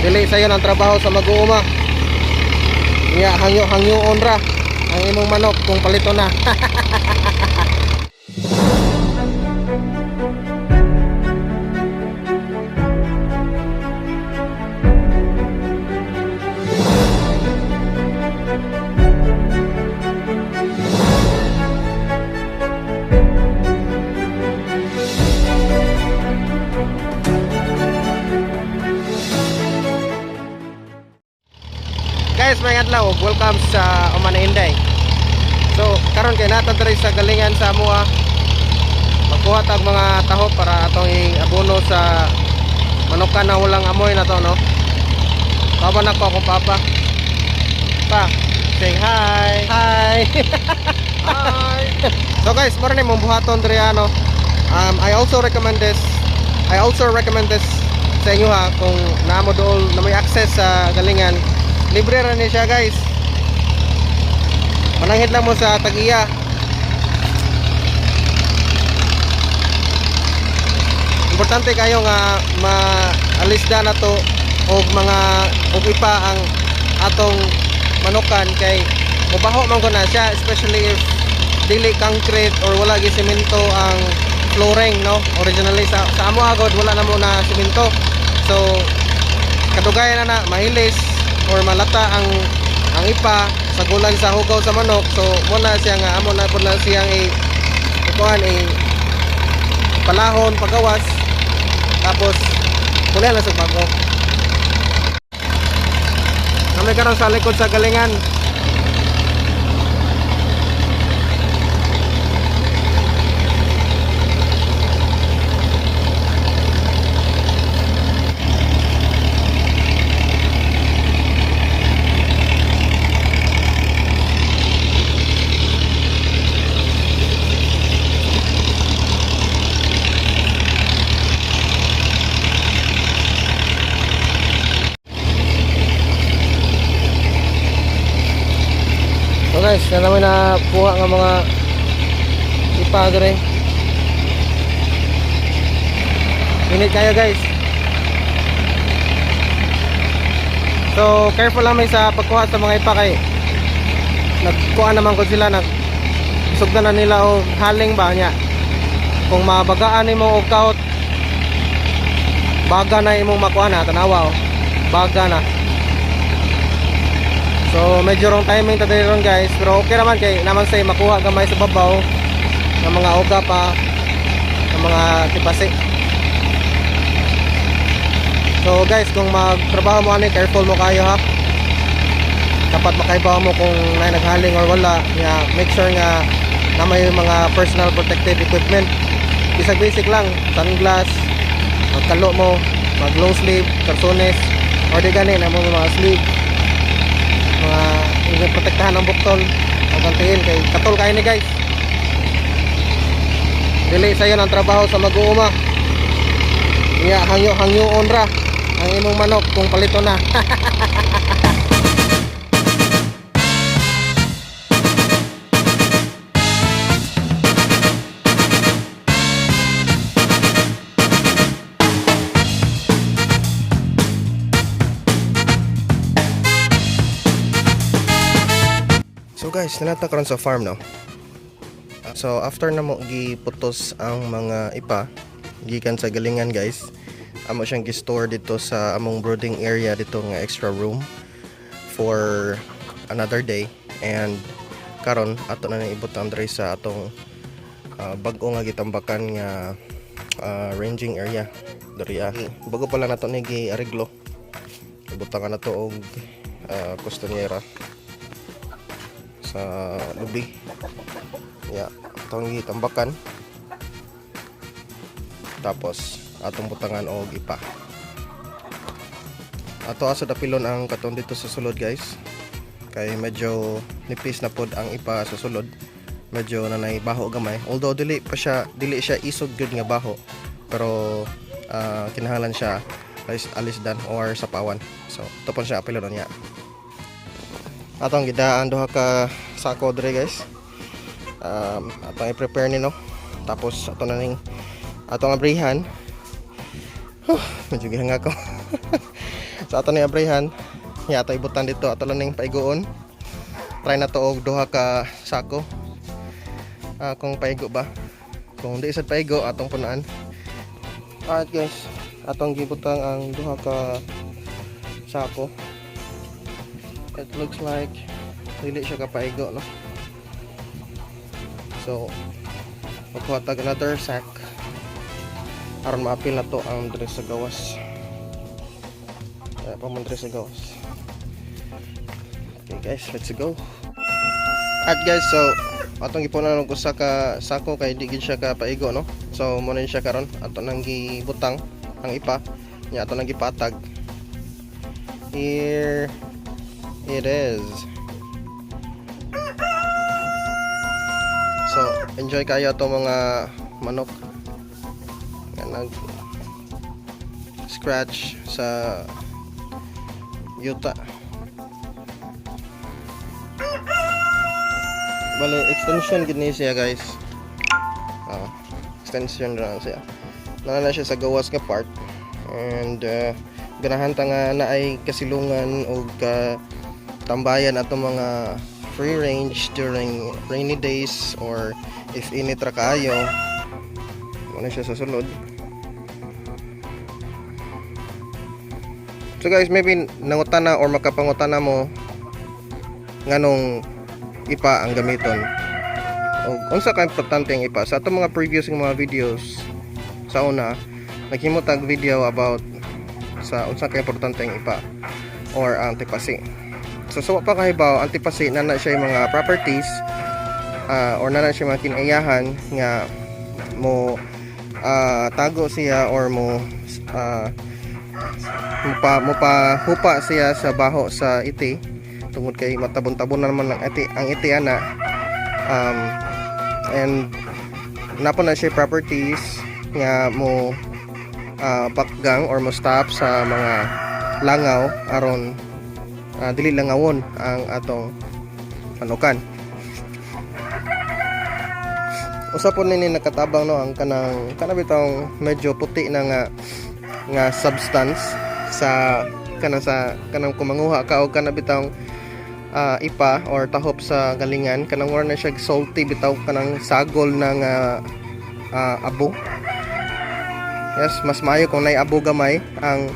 Dili sayon ang trabaho sa mag-uuma. Nya hangyo-hangyoon ra ang imong manok kung palito na. Guys, may adlaw, welcome sa Umana Inday. So, karon kay nata diri sa galingan sa amoa. Magkuha tag mga taho para atong iabono sa manukan na walang amoy na to, no? Kaban ako akong papa. Pa, say hi. Hi. Hi. So guys, mao ni mong buhaton diri ano. I also recommend this. I also recommend this sa inyo ha, kung naa mo dool na may access sa galingan. Libre ra ni siya, guys. Mananghid lang mo sa tag-iya. Importante kayo nga maalisda na to og mga og ipa ang atong manukan kay mobaho man ko na siya, especially if dili concrete or wala gi semento ang flooring, no? Originally sa amo agod wala na mo na semento, so kadugayan na na mahilis or malata ang ipa sa gulan sa hugaw sa manok. So mo na siya nga amo na pud na siyang i ikuan, i palahon pagawas, tapos kulihan na sa bago. Kami karon sa likod sa galingan. So guys, na naman na puha nga mga ipa dre. Init kayo, guys. So careful lang may sa pagkuha sa mga ipa kay nagkuha naman ko sila, nag sugdan na nila og haling ba niya. Kung mabagaan nimo og kaut, baga na imong makuha na, tanawa oh. Baga na. So medyo wrong timing ta diri ron, guys, pero okay naman kay naman say makuha gamay sa babaw ng mga oga pa ng mga tipasi. So guys, kung magtrabaho mo ani, careful mo kayo ha. Dapat makaibaw mo kung na naghaling or wala. Nga make sure nga na may mga personal protective equipment. Bisag basic lang, sunglass, magkalo mo, mag long sleeve, karsones, or di gani na mo mga sleeve, mga yung protektahan ng buktol ang gantiin kay katol kayo ni, guys. Dili sayon ang trabaho sa mag-uuma. Nya hangyo hangyoon ra ang imong manok kung palito na. So guys, nanata karon sa farm, no. So after na mo giputos ang mga ipa gikan sa galingan, guys, amo siyang gi-store dito sa among brooding area dito nga extra room for another day, and karon ato na nang ibutang diri sa atong bag-o nga gitambakan nga ranging area diri ah. Bago pa lang nato ni giareglo. Ibutangan na to og kustonyera sa lubi. Ya, atong gitambakan. Tapos atong butangan og ipa. Ato asa dapilon ang katon dito sa sulod, guys. Kay medyo nipis na pod ang ipa sa sulod. Medyo nanay baho gamay. Although dili pa siya, dili siya isog gyud nga baho. Pero kinahanglan siya alis alisdan or sapawan. So, ito po siya apilon niya. Atong gidaan duha ka sako diri, guys. Atong i-prepare ni, no. Tapos ato na ning atong abrihan. Huh, medyo gihanga ko. So ato ni abrihan. Ya, ato ibutang dito, ato lang ning paiguon. Try na to og duha ka sako. Ah, kung paigo ba. Kung di sad paigo, atong punaan. Alright guys, atong gibutang ang duha ka sako. It looks like dili siya kapaigo, no? So, magkuha tag another sack aron maapil na to ang diri sa gawas. Kaya pa man diri sa gawas. Okay guys, let's go. At guys, so atong gipunan og usa ka sako kay di gid siya ka paigo, no? So mo na siya karon, ato nang gibutang ang ipa nya, ato nang gipatag. Here it is. So enjoy kayo ato mga manok nga nag scratch sa yuta. Bale, extension gid ni siya, guys. Ah, extension ra siya. Naa na siya sa gawas nga part and ganahan ta nga naay kasilungan og ka tambayan atong mga free range during rainy days or if init ra kaayo. Mao na siya sa sulod. So guys, maybe nangutana or makapangutana mo nganong ipa ang gamiton o unsa ka importante ang ipa. Sa atong mga previous nga mga videos sa una, naghimo tag video about sa unsa ka importante ang ipa or ang tipasi. So sa wa pa kahibaw, ang tipasi na na siya yung mga properties or na na siya mga kinaiyahan nga mo tago siya or mo mo pa hupa siya sa baho sa iti, tungod kay matabon-tabon na naman ang iti ana, and naa po na siya properties nga mo bakgang or mo stop sa mga langaw aron dili langawon ang atong manukan. Usa po nini nakatabang, no, ang kanang kana bitong medyo puti na nga nga substance sa kanang, sa kanang kumanguha ka og kana bitong ipa or tahop sa galingan, kanang more na siya salty bitaw, kanang sagol na nga abo. Yes, mas maayo kung nay abo gamay ang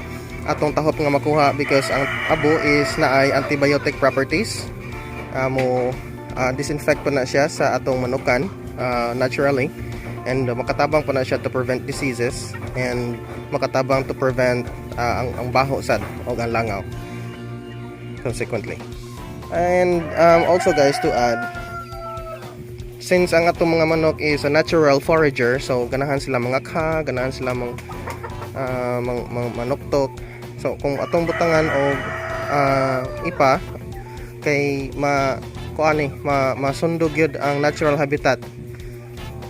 atong tahop nga makuha because ang abo is naay antibiotic properties, mo disinfect po na siya sa atong manukan naturally and makatabang po na siya to prevent diseases and makatabang to prevent ang baho sad o ang langaw consequently. And also guys, to add, since ang atong mga manok is a natural forager, so ganahan sila mga ka ganahan sila mang manuktok. So kung atong butangan og ipa kay ma kuan ni ma masundog yun ang natural habitat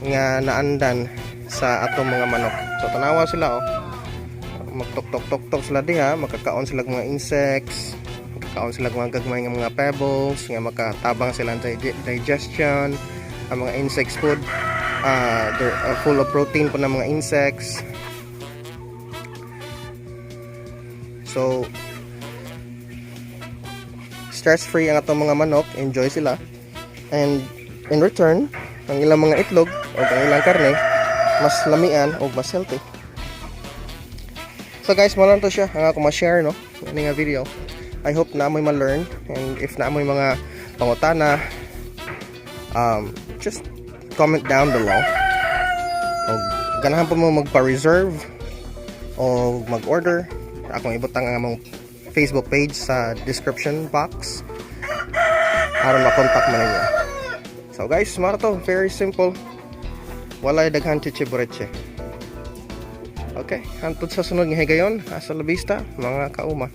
nga naandan sa atong mga manok. So tanawa sila, oh, magtok tok tok tok sila diha, makakaon sila og mga insects, makakaon sila og mga gagmay nga mga pebbles nga makatabang sila sa digestion. Ang mga insects food, they're full of protein po ng mga insects. So stress free ang atong mga manok, enjoy sila, and in return ang ilang mga itlog o ang ilang karne mas lamian o mas healthy. So guys, mo lang to siya ang ako ma-share, no, ani nga video. I hope na mo'y ma-learn and if na mo'y mga pangutana, just comment down below. O ganahan po mo magpa-reserve o mag-order, akong ibutang ang among Facebook page sa description box aron makontak mo ninyo. So guys, mao to, very simple. Walay daghan chichibureche. Okay, hantod sa sunod nga higayon. Hasta la vista, mga kauma.